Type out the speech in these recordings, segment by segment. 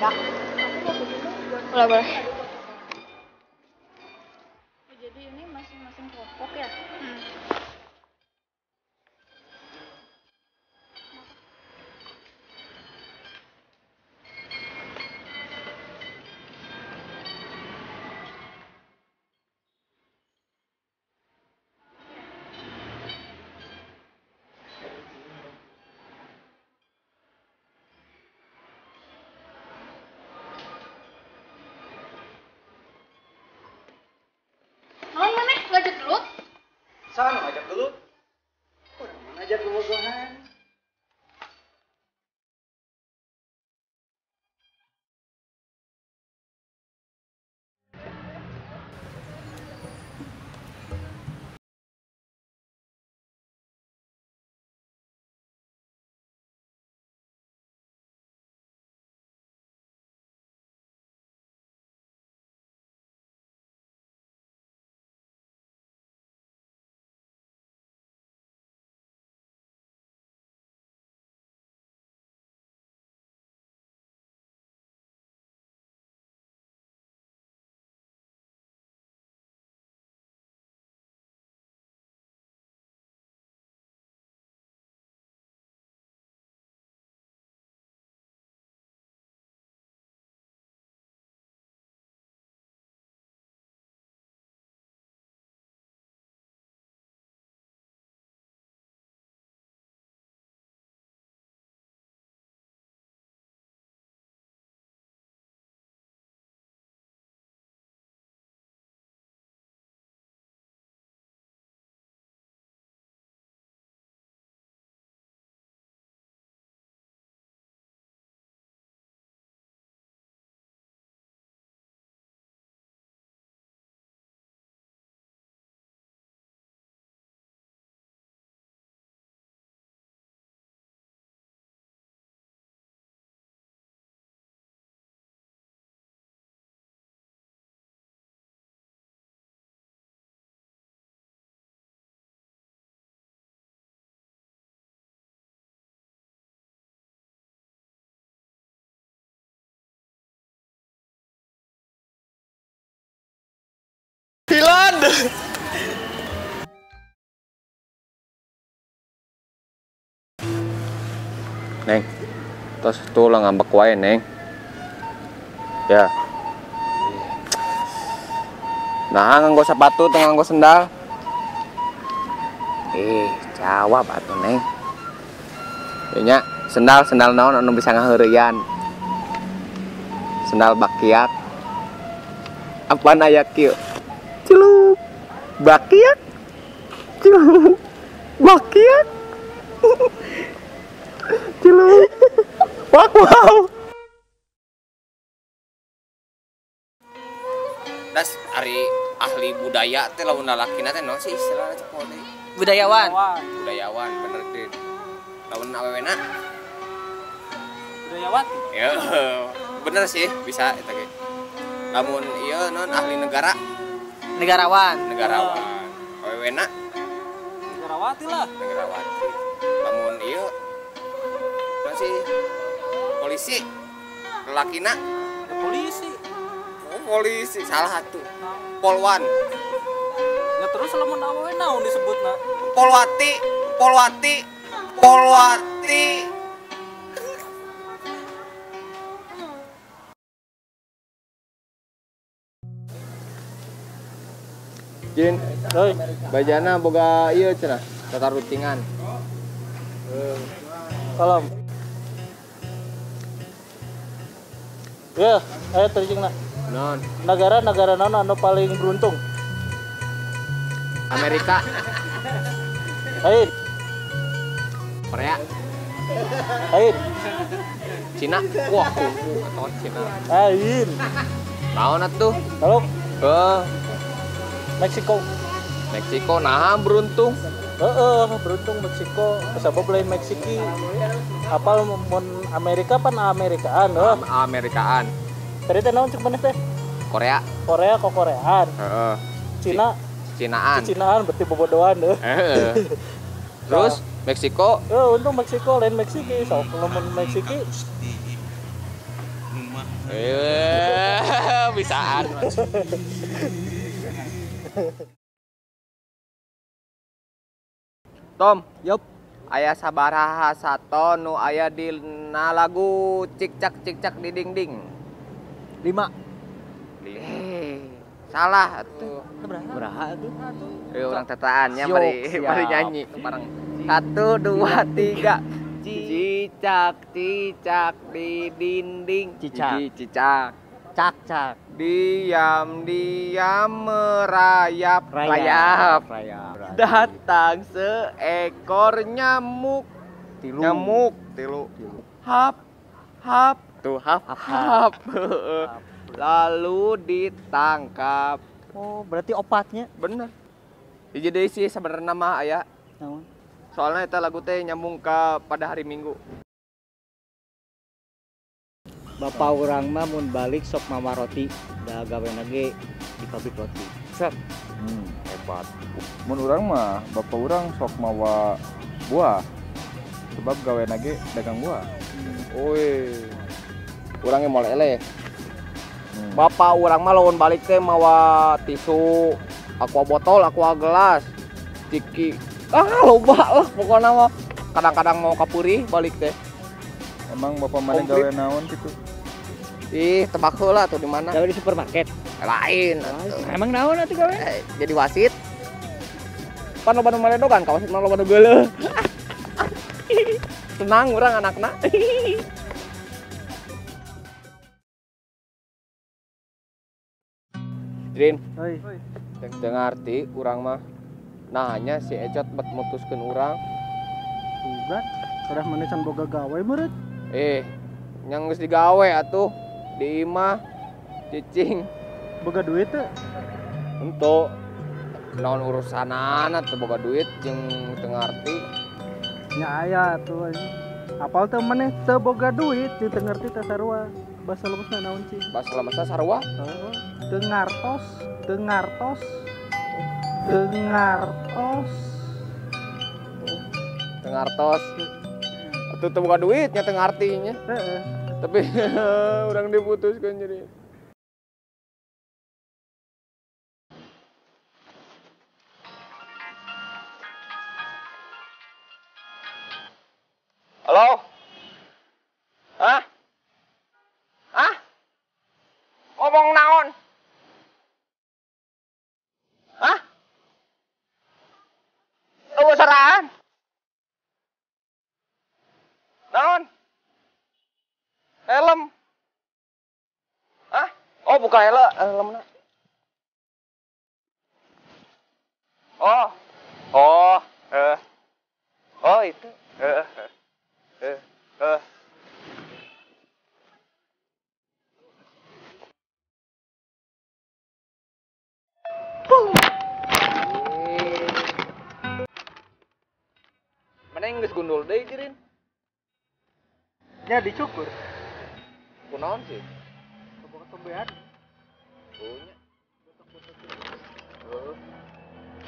Ya. Boleh, boleh. Jadi ini masing-masing kelompok ya? Ngajak dulu? Sana ngajak dulu. Orang mana ngajak bobogohan? Hilan. Neng, tos tulang ngambek wae, Neng. Ya. Nah, nganggo sepatu teu nganggo sendal. Jawab atuh, Neng. Nya, sendal naon anu bisa ngaheureuyan? Sendal bakiak. Apaan aya kieu? Celup, bakiak, celup, bakiak, celup, wak wow. Das ari ahli budaya teh lamun lalakina teh naon sih istilahna cek deui? Budayawan. Budayawan bener teh. Lamun awewena budayawati. Ya, bener sih bisa eta ge. Lamun ieu naon ahli negara? Negarawan. Negarawan. Awewena? Negarawati lah. Negarawati. Lamun ieu masih polisi. Lelakina? Ya, polisi. Oh, polisi. Salah atuh. Polwan. Ya terus lamun awewe naon disebutna? Polwati, Polwati, Polwati. Jin, bajana boga ieu cenah, tatarucingan. Salam. Ya, ayo tercingna. Non. Negara-negara naon anu paling beruntung? Amerika. Lain. Korea. Lain. Cina. Wah, kungfu atau Cina. Lain. Naon atuh? Halo. Meksiko. Meksiko nah beruntung. Heeh, beruntung Meksiko. Sabab lain Meksiki. Apal mun Amerika pan Amerikaan heuh. Amerikaan. Tadi teh naon cek maneh teh? Korea. Korea kok Koreaan. Heeh. Cina. Cinaan. Cinaan berarti bobodohan heuh. Heeh. Terus Meksiko. Heeh, untung Meksiko lain Meksiki. Sok lamun Meksiki. Bisaan. Tom, Yop. Aya sabaraha sato nu aya dina lagu cikcak cikcak di dinding. 5. Salah atuh. Sabaraha atuh? Urang tataannya mari nyanyi bareng. 1 2 3. Cicak cicak di dinding. Cicak. Cicak. Cak cak. Diam diam merayap rayap. Rayap. Datang seekor nyamuk. Tilu. Nyamuk tilu. Hap hap tuh hap hap. Lalu ditangkap. Oh, berarti opatnya. Bener. Jadi sih sebenarnya mah aya. Naon? Soalnya eta lagu teh nyambung ke pada hari Minggu. Bapak urang mah mun balik sok mawa roti, da gawena ge di pabrik roti. Set. Hebat. Mun urang mah bapak urang sok mawa buah. Sebab gawena ge dagang buah. Oi. Urang ge moal eleh. Bapak urang mah lamun balik teh mawa tisu, aqua botol, aqua gelas, ciki. Ah, loba lah pokoknya mah. Kadang-kadang mau kapurih balik teh. Emang bapak mana gawe naon gitu? Ih, tebak heula tuh di mana? Gawe di supermarket. Lain. Emang naon atuh gawe? Jadi wasit. Pan loba nu maledogan, ka wasit mah loba nu geuleuh. Tenang urang anakna. Drin. Oi. Teu ngarti urang mah. Nanya si Ecot bet mutuskeun urang. Sugan, sarah maneh can boga gawe meureut. Yang geus digawe atuh di imah cicing. Boga duit teu? Henteu. Naon urusanana teu boga duit jeung teu ngarti. Nya aya atuh anjing. Apal teu maneh teu boga duit jeung teu ngarti teh sarua. Bahasa lemesna naon cing? Bahasa lemesna sarua? Heeh. Teu ngartos, teu ngartos. Teu ngartos. Teu ngartos. Atuh teu boga duit nya teu ngarti nya. Heeh. Tapi urang diputuskeun jadi. Halo? Hah? Hah? Ngomong naon? Hah? Eueuh saraan? Naon? Helm. Hah? Oh, buka helm, helmna. Oh. Oh, Oh, itu. Mana yang geus gundul deui jirin? Nya dicukur. Kunaon sih? Boga tombean. Punya.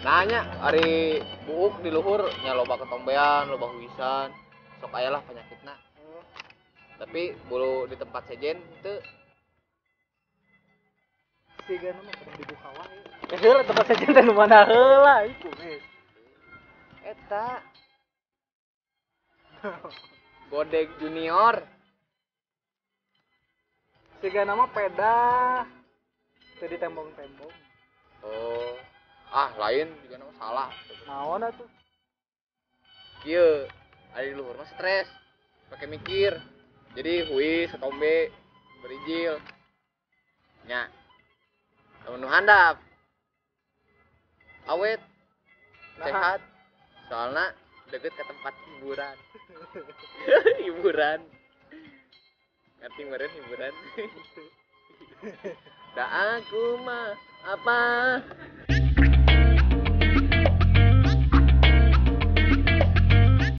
Nanya ari buuk di luhur nya loba ketombean, loba huisan. Sok aya lah penyakitna. Tapi bulu di tempat sejen teu. Sigana mah kudu dibuka wae. Heula tempat sejen teh nu mana heula iku geus. Eta. Godeg Junior. Sigana mah peda. Teu ditembong-tembong. Oh. Ah, lain juga nama salah. Naon atuh? Kieu, ari di luhur mah stres. Pakai mikir. Jadi huis, ketombe, berijil. Nya. Lamun nu handap. Awet. Nah. Sehat. Soalna deket ke tempat hiburan. Hiburan. Ngerti meureun hiburan. Da aku mah apa?